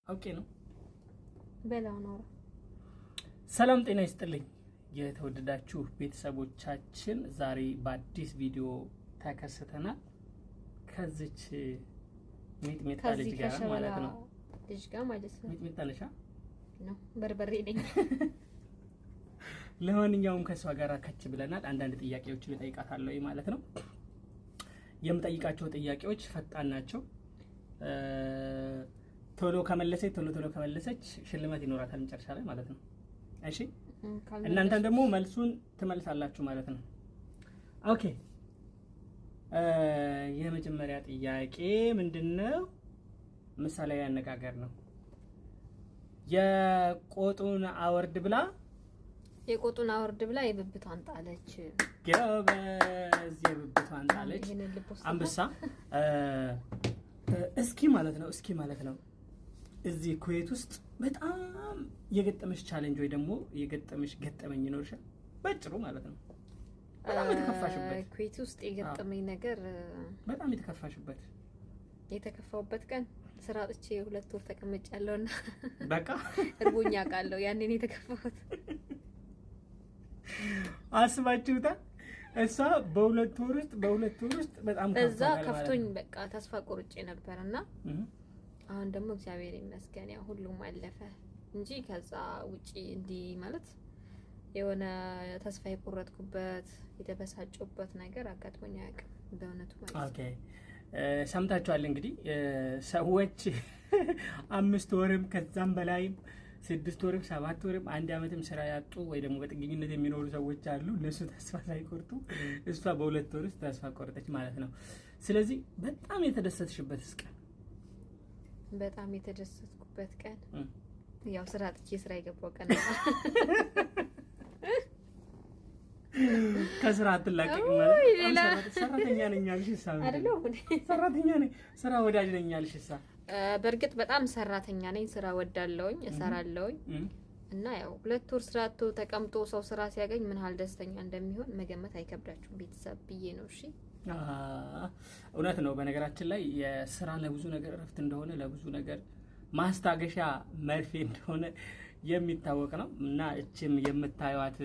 አውቄ ነው። በላው ኖሮ። ሰላም ጤና ይስጥልኝ የተወደዳችሁ ቤተሰቦቻችን፣ ዛሬ በአዲስ ቪዲዮ ተከስተናል። ከዚች ሚጥሚጣ ልጅ ከዚህ ጋር ከሸበላ ማለት ነው። ልጅ ጋር ማለት ነው። ሚጥሚጣ ነሻ ነው፣ በርበሬ ነኝ። ለማንኛውም ከእሷ ጋር ከች ብለናል። አንዳንድ ጥያቄዎችን እጠይቃታለሁ ማለት ነው። የምጠይቃቸው ጥያቄዎች ፈጣን ናቸው። ቶሎ ከመለሰች፣ ቶሎ ቶሎ ከመለሰች ሽልማት ይኖራታል መጨረሻ ላይ ማለት ነው። እሺ፣ እናንተም ደግሞ መልሱን ትመልሳላችሁ ማለት ነው። Okay፣ የመጀመሪያ ጥያቄ ምንድን ነው? ምሳሌያዊ አነጋገር ነው። የቆጡን አወርድ ብላ የቆጡን አወርድ ብላ የብብቷን ጣለች። ጎበዝ፣ የብብቷን ጣለች። ይሄንን ልብ ውስጥ አንበሳ። እስኪ ማለት ነው፣ እስኪ ማለት ነው፣ እዚህ ኩዌት ውስጥ በጣም የገጠመሽ challenge ወይ ደግሞ የገጠመሽ ገጠመኝ ይኖርሻል? በጭሩ ማለት ነው። በጣም የተከፋሽበት። ኩዌት ውስጥ የገጠመኝ ነገር በጣም የተከፋሽበት። የተከፋውበት ቀን ስራ አጥቼ 2 ወር ተቀምጫለሁና በቃ እርቦኛ ቃለሁ። ያኔን የተከፋሁት። አስባችሁታል? እሷ በ2 ወር ውስጥ፣ በ2 ወር ውስጥ በጣም በዛ ከፍቷታል ማለት ከፍቶኝ ነው። በቃ ተስፋ ቆርጬ ነበር እና አሁን ደግሞ እግዚአብሔር ይመስገን ያው ሁሉም አለፈ እንጂ ከዛ ውጪ እንዲህ ማለት የሆነ ተስፋ የቆረጥኩበት፣ የተበሳጨሁበት ነገር አጋጥሞኝ አያውቅም በእውነቱ ማለት ነው። Okay፣ ሰምታችኋል እንግዲህ። ሰዎች 5 ወርም ከዛም በላይም 6 ወርም 7 ወርም አንድ ዓመትም ስራ ያጡ ወይ ደግሞ በጥገኝነት የሚኖሩ ሰዎች አሉ። እነሱ ተስፋ ሳይቆርጡ እሷ በ2 ወር ውስጥ ተስፋ ቆረጠች ማለት ነው። ስለዚህ በጣም የተደሰትሽበት ቀን? በጣም የተደሰትኩበት ቀን ያው ስራ አጥቼ ስራ የገባው ቀን ነው። ከስራ አትላቀቅም ማለት ውይ፣ ሌላ ነው። ሰራተኛ ነኝ አልሽ እሳ ምንድን ነው? አይደለም። ሰራተኛ ነኝ፣ ስራ ወዳጅ ነኝ አልሽ እሳ። በእርግጥ በጣም ሰራተኛ ነኝ፣ ስራ ወዳለውኝ፣ እሰራለውኝ እና ያው 2 ወር ስራ አጥቶ ተቀምጦ ሰው ስራ ሲያገኝ ምን ያህል ደስተኛ እንደሚሆን መገመት አይከብዳችሁም ቤተሰብ ብዬ ነው። እሺ። እውነት ነው። በነገራችን ላይ የስራ ለብዙ ነገር እረፍት እንደሆነ፣ ለብዙ ነገር ማስታገሻ መርፌ እንደሆነ የሚታወቅ ነው እና እችም የምታዩት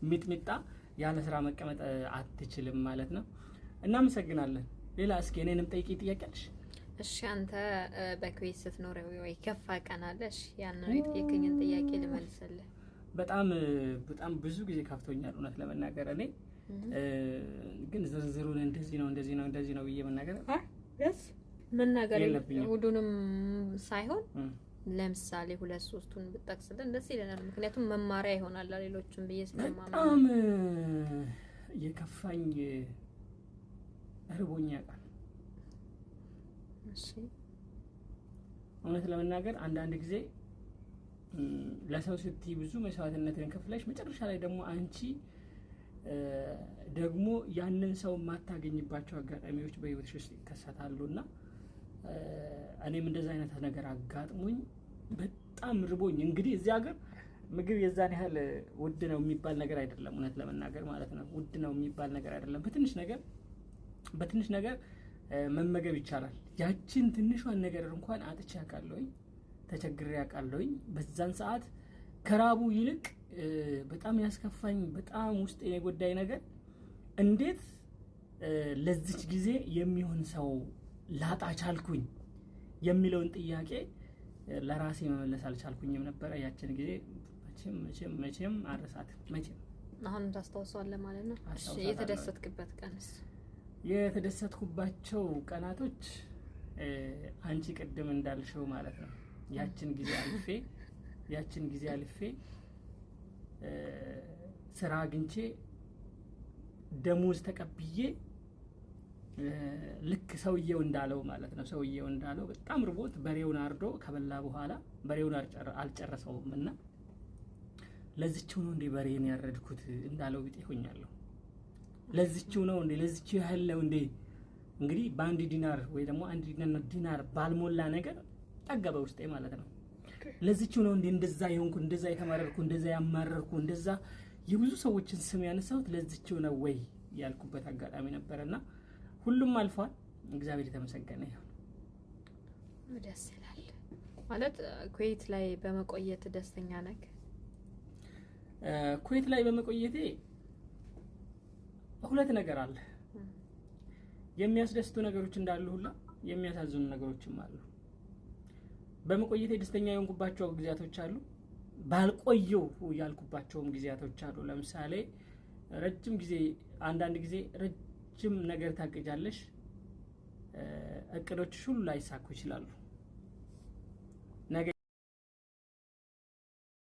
ሚጥሚጣ ያለ ስራ መቀመጥ አትችልም ማለት ነው። እናመሰግናለን። ሌላ እስኪ እኔንም ጠይቂ፣ ጥያቄ አለሽ? እሺ፣ አንተ በኩዌት ስትኖር ወይ ከፋ ቀን አለ? እሺ፣ ያንን የጠየከኝን ጥያቄ ልመልስልህ። በጣም በጣም ብዙ ጊዜ ከፍቶኛል እውነት ለመናገር። እኔ ግን ዝርዝሩን እንደዚህ ነው፣ እንደዚህ ነው፣ እንደዚህ ነው ብዬ መናገር መናገር የለብኝም። ሁሉንም ሳይሆን ለምሳሌ ሁለት ሶስቱን ብጠቅስልን ደስ ይለናል። ምክንያቱም መማሪያ ይሆናል ለሌሎችም ብዬ ስለማምን። በጣም የከፋኝ እርቦኝ ያውቃል። እውነት ለመናገር አንዳንድ ጊዜ ለሰው ስትይ ብዙ መስዋዕትነትን ከፍለሽ መጨረሻ ላይ ደግሞ አንቺ ደግሞ ያንን ሰው የማታገኝባቸው አጋጣሚዎች በህይወትሽ ውስጥ ይከሰታሉ እና እኔም እንደዛ አይነት ነገር አጋጥሞኝ በጣም ርቦኝ። እንግዲህ እዚህ ሀገር ምግብ የዛን ያህል ውድ ነው የሚባል ነገር አይደለም። እውነት ለመናገር ማለት ነው፣ ውድ ነው የሚባል ነገር አይደለም። በትንሽ ነገር፣ በትንሽ ነገር መመገብ ይቻላል። ያችን ትንሿን ነገር እንኳን አጥቼ አውቃለሁኝ፣ ተቸግሬ አውቃለሁኝ። በዛን ሰዓት ከራቡ ይልቅ በጣም ያስከፋኝ፣ በጣም ውስጥ የጎዳኝ ነገር እንዴት ለዚች ጊዜ የሚሆን ሰው ላጣ ቻልኩኝ የሚለውን ጥያቄ ለራሴ መመለስ አልቻልኩኝም ነበረ። ያችን ጊዜ መቼም መቼም መቼም አልረሳትም መቼም። አሁንም ታስታውሰዋለህ ማለት ነው። እሺ፣ አስታውሳታለሁ። የተደሰትክበት ቀንስ? የተደሰትኩባቸው ቀናቶች አንቺ ቅድም እንዳልሽው ማለት ነው፣ ያችን ጊዜ አልፌ ስራ አግኝቼ ደሞዝ ተቀብዬ ልክ ሰውየው እንዳለው ማለት ነው። ሰውየው እንዳለው በጣም ርቦት በሬውን አርዶ ከበላ በኋላ በሬውን አልጨረሰውም እና ለዚችው ነው እንዴ በሬን ያረድኩት እንዳለው ቢጤ ሆኛለሁ። ለዚችው ነው እንዴ? ለዚችው ያህል ነው እንዴ? እንግዲህ በ1 ዲናር ወይ ደግሞ 1 ዲናር ባልሞላ ነገር ጠገበ ውስጤ ማለት ነው። ለዚችው ነው እንዴ እንደዛ የሆንኩ፣ እንደዛ የተማረርኩ፣ እንደዛ ያማረርኩ፣ እንደዛ የብዙ ሰዎችን ስም ያነሳሁት ለዚችው ነው ወይ ያልኩበት አጋጣሚ ነበረና ሁሉም አልፏል። እግዚአብሔር የተመሰገነ ይሁን። ደስ ይላል። ማለት ኩዌት ላይ በመቆየት ደስተኛ ነህ? ኩዌት ላይ በመቆየቴ ሁለት ነገር አለ። የሚያስደስቱ ነገሮች እንዳሉ ሁላ የሚያሳዝኑ ነገሮችም አሉ። በመቆየቴ ደስተኛ የሆንኩባቸው ጊዜያቶች አሉ፣ ባልቆየው ያልኩባቸውም ጊዜያቶች አሉ። ለምሳሌ ረጅም ጊዜ፣ አንዳንድ ጊዜ ረጅም ነገር ታቅጃለሽ፣ እቅዶችሽ ሁሉ ላይሳኩ ይችላሉ።